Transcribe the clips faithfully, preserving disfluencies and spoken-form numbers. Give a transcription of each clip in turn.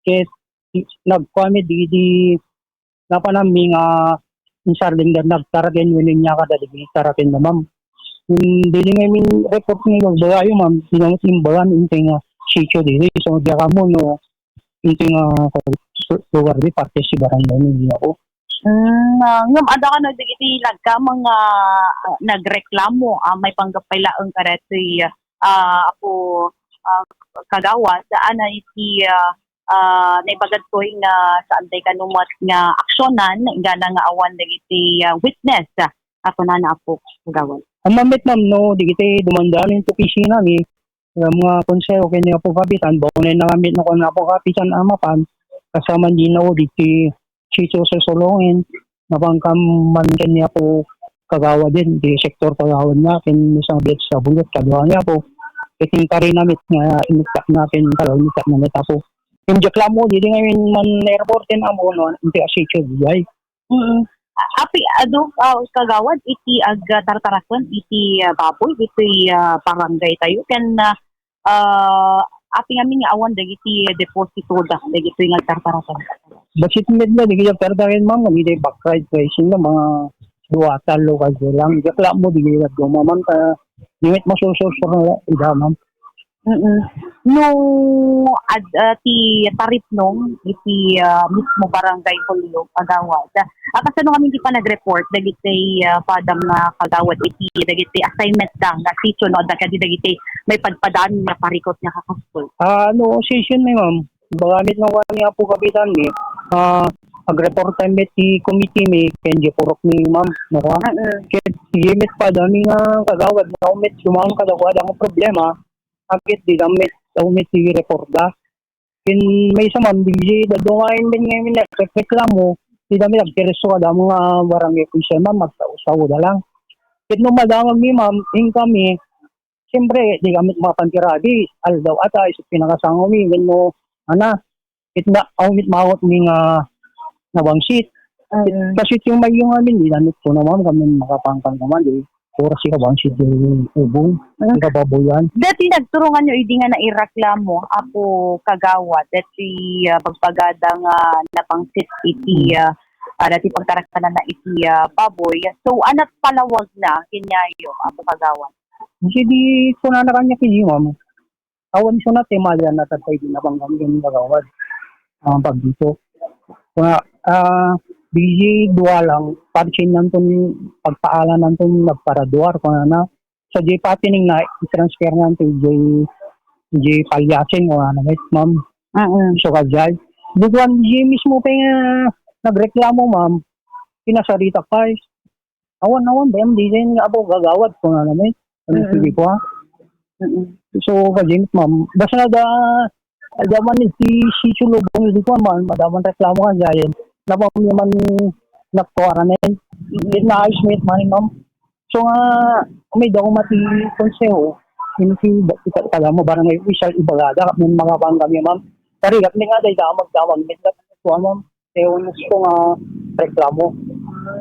Ket nagkuami didi napanami nga insardeng da nagtaraken wenno inyaka da dagiti taraken da, ma'am. Hmm, didi nga min report ni Bayo, ma'am, dinamit imbagan intay nga sitio didi. So, diak ammo no intay nga lugar di parte si barangay ni ako. Hmm, ah, ngem adda kano dagiti nagkamang nga, ah, nagreklamo, ah, maipanggep pay laeng kadaytoy, ah, apo, ah, kagawad, ana iti, ah, ah, naibaga ditoy nga saan tay kano met nga aksyonan, gana nga awan dagiti, ah, witness, ah, a kunana, apo, kagawad. Ang mamit, ma'am, no, dagiti dumandaan iti opisina mi, nga mga konseho ken ni Apo Kapitan, baonay na kami no kan Apo Kapitan a mapan, kasama di na o diti sitio Susulongen, napangkam man ken ni Apo Kagawad din, di sektor Kagawad na, ken isang biag sa bulot, kadua ni Apo, ken kari namit nga inigtak na, ken karo inigtak namit Apo. Ken diak la ammo, didi ngamin man airport ken ammo, no, inti a sitio, di ay. Mm. A-, api, adu, ah, kagawad, iti agtartaraken iti, ah, baboy, iti, ah, barangay tayo, ken, ah, ah, api ngamin nga awan dagiti deposito da, dagiti nga agtartaraken. Bassit met na, dagiti agtartaraken, ma'am, dagiti backyard grazing na, mga dua, tallo, kadyo lang. Diak la ammo, dagiti agduma, ma'am, ta, di met masusursuro ida, ma'am. Mm. No, ad-, ah, ti taripnong iti, ah, mismo barangay Julio, kagawad. Ah, kasano ngamin ti panag-report dagiti, ah, padam nga kagawad iti dagiti assignment da nga sitio no adda kadi dagiti maipadpadaan nga parikut nga kakastoy? Ah, no, session mi, ma'am. Bagamit no kami Apo Kapitan mi. Ah, ag-report time ti committee mi ken di purok mi, ma'am. No, ah. Mm. Ket, sige met padami nga kagawad, no, met sumang kadakuada nga problema. Apit di damit, damit ti reporta. Ken maysa, ma'am, di dadungayen din ngamin nagreklamo, di damit agpereso kada mga barangay official, ma'am, magsao-sao da lang. Ket no madamag mi, ma'am, inkami, siyempre, di kami mapantiradi, aldaw ata, isu pinakasango mi, wenno, ana, Ket na, aw, met maawat mi nga nabangsit. Mm. Kasi ti mayong amin, di namit ko naman kami makapangkang naman, di oras ika bangsit di ubong, mm, ika baboyan. Dati nagturungan nyo idi nga naireklamo, Apo Kagawad, dati, ah, pagpagada nga nabangsit iti, mm, ah, ah, dati pagtaraktanan na iti, ah, baboy. So, anat palawag na, kinyayo, Apo Kagawad? Kasi di ko na nakanya kini, ma'am. Awan isu na ti madian na tattay di nabanggam ken kagawad. Ah, pagdito. Kuna, ah, di dua lang, parsin nanton pagpaalan nanton nagparaduar, kuna na. Sa di patining na, i-transfer nanton di, di palyasin, kuna na, ma'am. Mm. So, kajay. Di kuan, di mismo pa nga nagreklamo, ma'am. Pinasarita pa, eh. Awan, awan, dayam, di din nga ako gagawad, kuna na, ma'am. Ano, mm, sige ko, ha? Mm. So, kajinit, ma'am. Basta da, da man si, si Chulubong, di ko, ma'am, madaman reklamo ka, dyan. Napam naman, naktuara na yun. Mm. Di na ayos mo yun, ma'am. So, nga, may daw mati konseho, yun si, kita, taga mo, barangay official, ibagada, kami mga bangga, ma'am. Tari, kami nga, dahil damag-damag, may dapat ko, ma'am. Ti usto nga reklamo.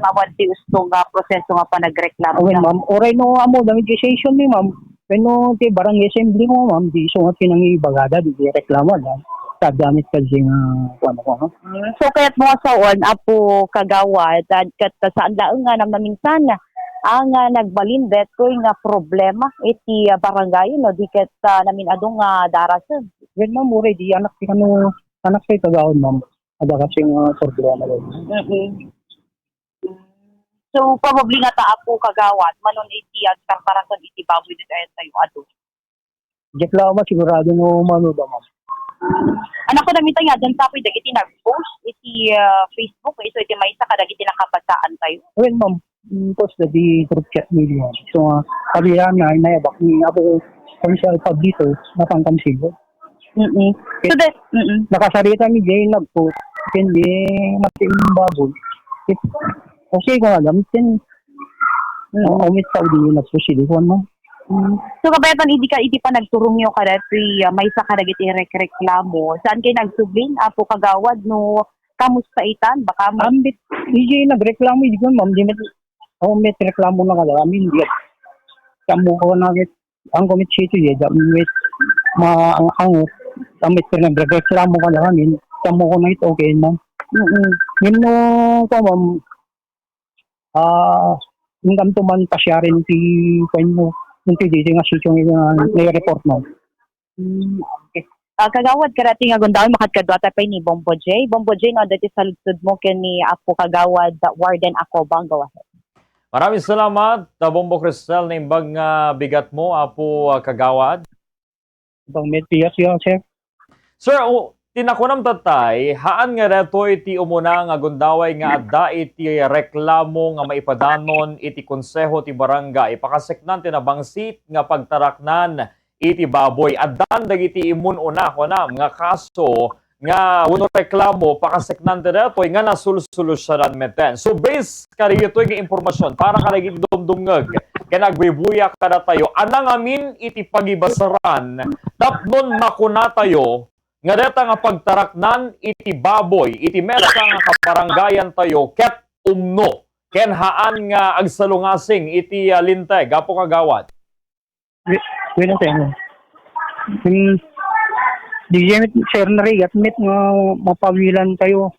Awan ti usto nga proseso nga panagreklamo. Awen, ma'am. Uray no ammo, dagiti session mi, ma'am. Wenno ti barangay assembly mo, ma'am, di isu nga pinangibagada, di reklamo, da. Sa damit kasi nga, kuwan ko, no? Mm. So, kaya't mo nga saon, Apo Kagawad, at kat-, saan laeng nga namaminsan, ang, ah, nagbalin, detoy nga problema, iti, ah, barangay, no? Di ket, ah, namin adung nga darasen. Well, ma'am, uray, di anak, di kano, anak sa Kagawad, ma'am. Adda kasi nga problema dayta. Mm-mm. So, probably nga ta, Apo Kagawad, manon iti agtartaraken iti baboy dayta tayo adu. Diak la, ma'am, sigurado no mano da, ma'am. Anak ko, namita nga, dyan tapoy dagiti nag-post iti, ah, Facebook, isu iti maysa kadagiti nakabasaan tayo. Well, ma'am, mm, post dagiti group chat media. So, ah, sabihan na, inayabak ni Apo Konsehal Pablito, napangkamsigo. Mm-mm. So that, mm-mm. Nakasarita ni Jay nagpo, ken di mati yung baboy. It, kasi kung alam, ken, mm, umit sa udi nagpo si Likuan mo. Mm. So, kabayatan, idi ka, idi pa nagturong yo kada, ti, ah, maysa kadagiti rek-, reklamo. Saan kayo nagsubling, Apo Kagawad, no, kamusta itan? Baka mo- Ambit, di Jay nagreklamo, di ko, ma'am, di met, oh, met reklamo na kada, amin, di. Kamu ko na, Ang committee iti, da, met, ma-, ang, ang, ang met pinagreklamo kada amin, Tamo ko na ito, okay, ma'am. Mm-mm. Ngem no, pa, ma'am, ah, intanto man pasiaren ti, kuan mo, ti didi nga sitio nga, nga i-report mo. Mm, okay. Ah, Kagawad, karati nga gundaway, makadkaduata pay ni Bombo J. Bombo J, no, dati saludsod mo ken ni Apo Kagawad Warden Akobang. Go ahead. Maraming salamat, ah, Bombo Cristel, naimbag nga bigat mo, Apo, ah, Kagawad. Bang met piyas ya, sir. Sir, o, ti nakunam tatay, haan nga detoy ti umuna nga gundaway nga adda iti reklamo nga maipadanon iti konseho ti barangay, pakaseknan ti nabangsit nga pagtaraknan iti baboy. Addan dagiti immun-una, kunam, nga kaso nga wenno reklamo, pakaseknan ti detoy nga nasolsolusyonan metten. So, based kadagitoy nga impormasyon, para kadagiti dumdumngeg ken agbuybuya kadatayo a nangamin iti pagibaseran tapnon makunatayo nga deta nga pagtaraknan iti baboy iti maysa nga kabarangayantayo ket umno ken haan nga agsalungasing iti, ah, linteg, Apo Kagawad. Wi-, wala, sir. Hmm, di met, sir, narigat met nga mapawilan tayo.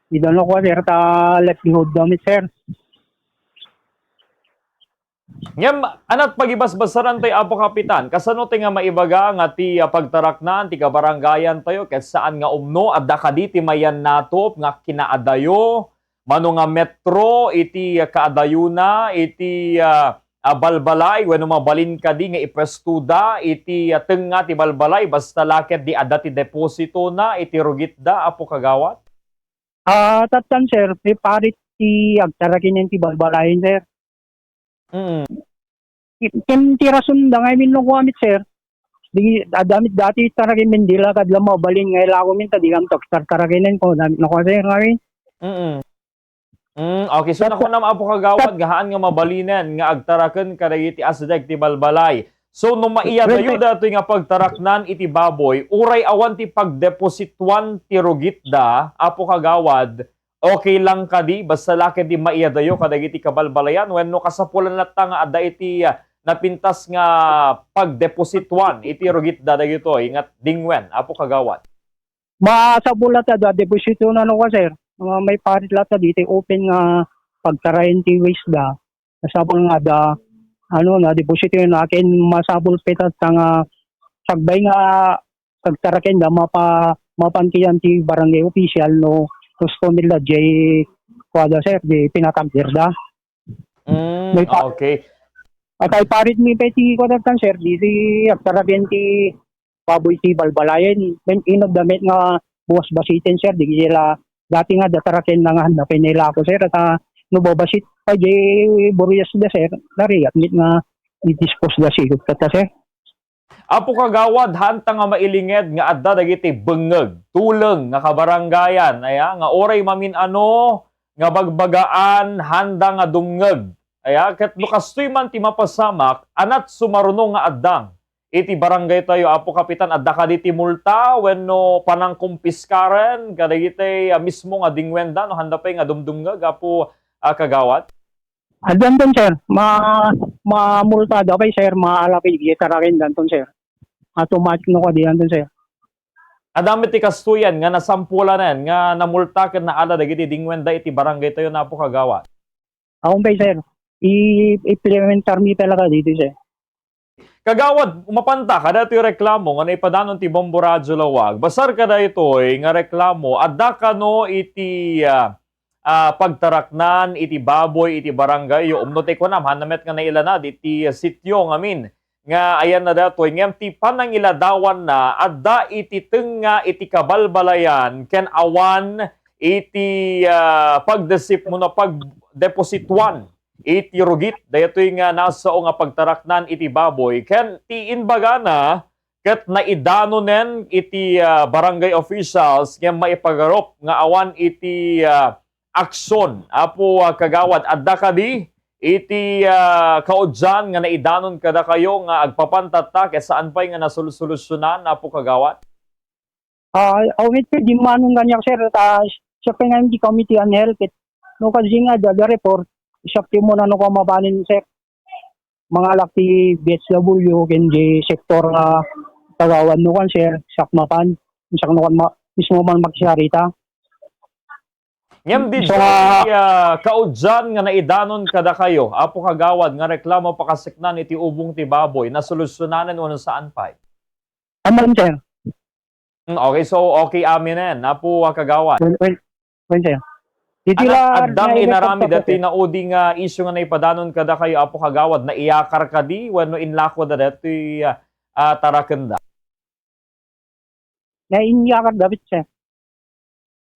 Idano ko, sir, ta livelihood damit, sir. Ngem, anat pagibasbasaran tayo, Apo Kapitan, kasano ti nga maibaga nga ti, ah, pagtaraknan ti kabarangayantayo ket saan nga umno? Adda kadi ti mayannatop nga kinaadayo, mano nga metro iti, ah, kaadayona iti, ah, ah, balbalay wenno mabalin kadi nga ipwestoda iti, ah, tengnga ti balbalay basta la ketdi adda ti depositona iti rugitda, Apo Kagawad? Ah, tattan, sir, ti parit ti agtaraken ti balbalayen, sir. Mm. Ken ti rason da nga iminno ko amit, sir. Di, adda met dati taraken men di la kad la mabalin nga ilako men ta di kam to agtartarakenen ko, adda met no ko, sir, ngamin. Mm. Mm, okay. So, nakunam, Apo Kagawad, nga haan nga mabalinen nga agtaraken kadagiti asideg ti balbalay. So, no maiyadayo datoy nga pagtaraknan iti baboy, uray awan ti pagdeposituan ti rugitda, Apo Kagawad, okay lang kadi, basta la ketdi maiyadayo kadagiti kabalbalayan, wenno kasapulan latta nga adda iti, ah, napintas nga pagdeposituan iti rugitda dagitoy nga dingwen, Apo Kagawad? Masapul latta da deposito na no ka, sir. Nga maiparit latta ditoy open nga pagtarayen ti waste da. Masapul nga da, ano, na deposito na ken masapul pay tatta nga sagbay nga pagtaraken da mapa-, mapantian ti barangay official no gusto nila jay kuada, sir, di pinatagder da. Mm, may pa-, okay. At ay parit mi pay ti kuada kan, sir, di, di agtaraken ti baboy ti balbalayen. Men inod da met nga buwas basiten, sir, di sila dati nga dataraken na nga handa pay nila ako, sir, at, ah, no babasit pa jay buruyas da, sir, narigat met nga i-dispose da sigud kata, sir. Apo Kagawad, hanta nga mailinged nga adda dagiti bengngeg, tuleng nga kabarangayan, aya, nga uray mamin-ano nga bagbagaan, handa nga dumngeg, aya, ket no kastoy man ti mapasamak, anat sumaruno nga addang iti barangay tayo, Apo Kapitan, adda kadi ti multa wenno panangkumpiskaren kadagiti, ah, mismo nga dingwenda no handa pay nga dumdumngeg, Apo, ah, Kagawad? Addanton, sir. Ma-, mamultada pay, sir. Maala pay di taraken danton, sir. Automatic no kadi danton, sir. Adda met ti kastoyan nga nasampulanen nga namulta ken naala dagiti dingwenda iti barangay tayo, Apo Kagawad? Awan pay, sir. I-, implementar mi talaga dito, sir. Kagawad, mapanta kadaytoy reklamo nga naipadanon ti Bombo Radyo Lawag. Basar kadaytoy nga reklamo, adda kano iti, ah, ah, pagtaraknan iti baboy iti barangay yo? Umno ti kunam, handa met nga nailanad iti, ah, sitio ngamin nga ayanna daytoy. Ngem ti panangiladawanna, adda iti tengnga iti kabalbalayan ken awan iti, ah, pagdesip-, muna pagdeposituan iti rugit daytoy nga nasao nga pagtaraknan iti baboy ken ti imbagana ket naidanonen iti, ah, barangay officials ngem maipagarup nga awan iti, ah, aksyon. Apo, ah, Kagawad, adda kadi iti, ah, kaudian nga naidanon kadakayo nga agpapantatta ket saan pay nga nasolsolusyonan, Apo Kagawad? Ah, awit pay dimmanon kaniak, sir, ta siak pay ngamin ti Committee on Health, ket no kasdi nga adda report, siak ti umuna no ko mapanen, sir. Mangalak ti B H W ken di sektor nga kagawad no kan, sir, siak mapan, siak no kan ma-, mismo man makisarita. Ngem di So, nga ah, kaudian nga naidanon kadakayo, Apo Kagawad, nga reklamo pakasaknaan iti ubong ti baboy, nasolusyonanen wenno saan pay? Aman, sir. Mm, okay, so okay aminen, Apo, ah, Kagawad. Well, well, well, sir. Iti Ana, la-, adda nga inaramid dati naudi nga isyu nga naipadanon kadakayo, Apo Kagawad, naiyakar kadi wenno inlako da dati, ah, ah, tarakenda? Naiyakar dapit, sir.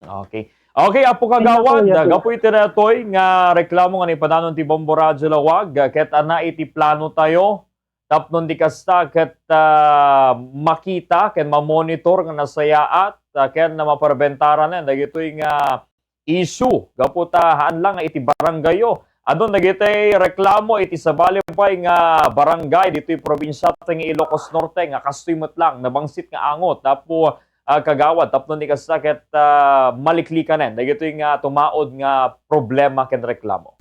Okay. Okay, Apo Kagawad, Ay, naku, gapu iti daytoy nga reklamo nga naipadanon ti Bombo Radyo Lawag, ket ania iti plano tayo tapno di kasta ket, ah, makita ken mamonitor nga nasayaat, ah, ken maparebentaranen dagitoy nga issue gapu ta haan lang nga iti barangayyo. Adun dagiti reklamo iti sabali pay nga barangay ditoy probinsia ti Ilocos Norte nga kastoy met lang nabangsit nga angot, Apo, ah, Kagawad, tapno ni kasta ket, ah, maliklikanen dagitoy nga tumaud nga problema ken reklamo.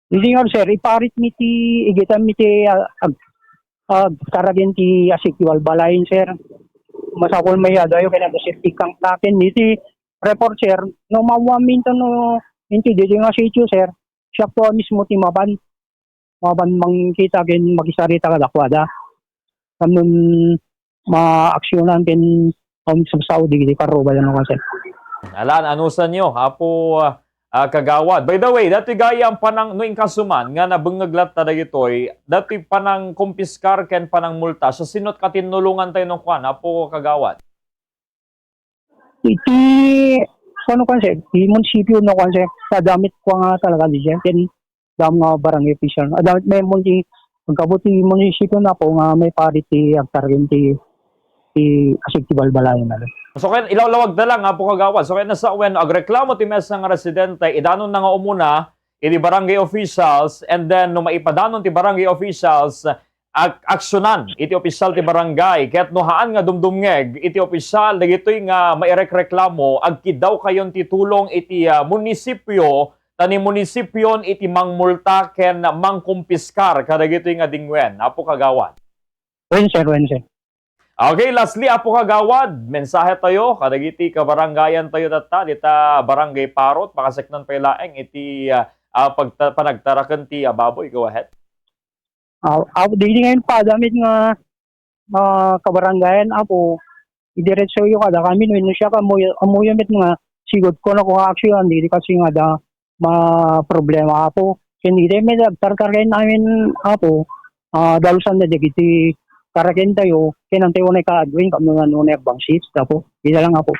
Hindi nga, sir, iparit mi ti, igitan mi ti, ah, ag-, agtaragen ti asiki balbalayen, sir. Masapul met adayo ken ag-safety kang taken. Iti report, sir, no maammoanmi no inti ditoy nga sitio, sir, siak po mismo ti mapan, mapan mangkita ken makisarita kadakuada. Tapno maaksyonan ken pamsao dagiti karruba, ano, kasi. Alan, anusanyo, Apo, ah, Kagawad. By the way, datoy gayam panang, no inkasuman nga nabengngeg latta dagitoy, datoy panangkumpiskar ken panangmulta, sa sinot katinnulongan tayo no kuan, Apo Kagawad? Iti, ano, kuan, sir, iti munisipyo, no, kuan, sir, sa damit ko nga talaga, di, sir, ken dam nga barangay official. Adda met ti aggapu ti munisipyo, Apo, nga maiparit ti agtaragen ti, ti asiki balbalayen, ano. So, ken ilawlawag ta lang, Apo Kagawad. So, ken nasa, wen agreklamo ti maysa nga residente, idanon na nga umuna iti barangay officials, and then no maipadanon ti barangay officials, ag-, aksyonan iti opisyal ti barangay, ket no haan nga dumdumngeg iti opisyal dagitoy nga mairekreklamo, agkiddawkayon ti tulong iti, ah, munisipyo, ta ni munisipyon iti mangmulta ken mangkumpiskar kadagitoy nga dingwen, Apo Kagawad. Wen, sir, wen, sir. Okay, lastly, Apo Kagawad, mensahe tayo kadagiti kabarangayan tayo tatta, dita Barangay Parot, pakasaknaan pay laeng iti, ah, ah, pagta-, panagtaraken ti, ah, baboy. Go ahead. Ah, ah, didi ngayon pa, damit nga, ah, kabarangayan, Apo, idiretsoyo kadakami, no, no siak, ammoyo, ammoyo met nga, sigud ko na ko nga aksyon, didi kasi nga da, ma-, problema, Apo. Ken iti met agtartarken amin, Apo, ah, dalusan na dagiti karaken tayo, ken antay unay ka-adwin, kano nga nunay agbangsit, Apo. Ida lang, Apo.